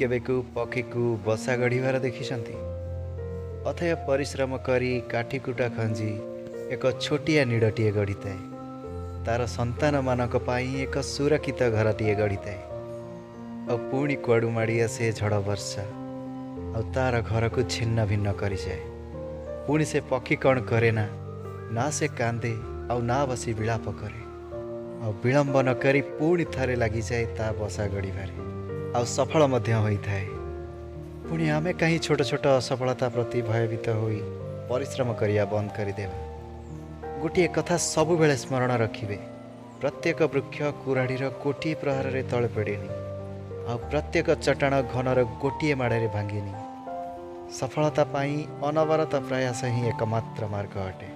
କେବେ କେଉଁ ପକ୍ଷୀକୁ ବସା ଗଢ଼ିବାର ଦେଖିଛନ୍ତି? ଅଥୟ ପରିଶ୍ରମ କରି କାଠିକୁଟା ଖଞ୍ଜି ଏକ ଛୋଟିଆ ନୀଡ଼ଟିଏ ଗଢ଼ିଥାଏ। ତା'ର ସନ୍ତାନମାନଙ୍କ ପାଇଁ ଏକ ସୁରକ୍ଷିତ ଘରଟିଏ ଗଢ଼ିଥାଏ। ଆଉ ପୁଣି କୁଆଡ଼ୁ ମାଡ଼ି ଆସେ ଝଡ଼ ବର୍ଷା, ଆଉ ତା'ର ଘରକୁ ଛିନ୍ନ ଭିନ୍ନ କରିଯାଏ। ପୁଣି ସେ ପକ୍ଷୀ କ'ଣ କରେ ନା, ନା ସେ କାନ୍ଦେ ଆଉ ନା ବସି ବିଳାପ କରେ, ଆଉ ବିଳମ୍ବ ନ କରି ପୁଣି ଥରେ ଲାଗିଯାଏ ତା ବସା ଗଢ଼ିବାରେ, ଆଉ ସଫଳ ମଧ୍ୟ ହୋଇଥାଏ। ପୁଣି ଆମେ କାହିଁ ଛୋଟ ଛୋଟ ଅସଫଳତା ପ୍ରତି ଭୟଭୀତ ହୋଇ ପରିଶ୍ରମ କରିବା ବନ୍ଦ କରିଦେବା? ଗୋଟିଏ କଥା ସବୁବେଳେ ସ୍ମରଣ ରଖିବେ, ପ୍ରତ୍ୟେକ ବୃକ୍ଷ କୁରାଢ଼ୀର ଗୋଟିଏ ପ୍ରହାରରେ ତଳେ ପଡ଼େନି, ଆଉ ପ୍ରତ୍ୟେକ ଚଟାଣ ଘନର ଗୋଟିଏ ମାଡ଼ରେ ଭାଙ୍ଗେନି। ସଫଳତା ପାଇଁ ଅନବରତ ପ୍ରୟାସ ହିଁ ଏକମାତ୍ର ମାର୍ଗ ଅଟେ।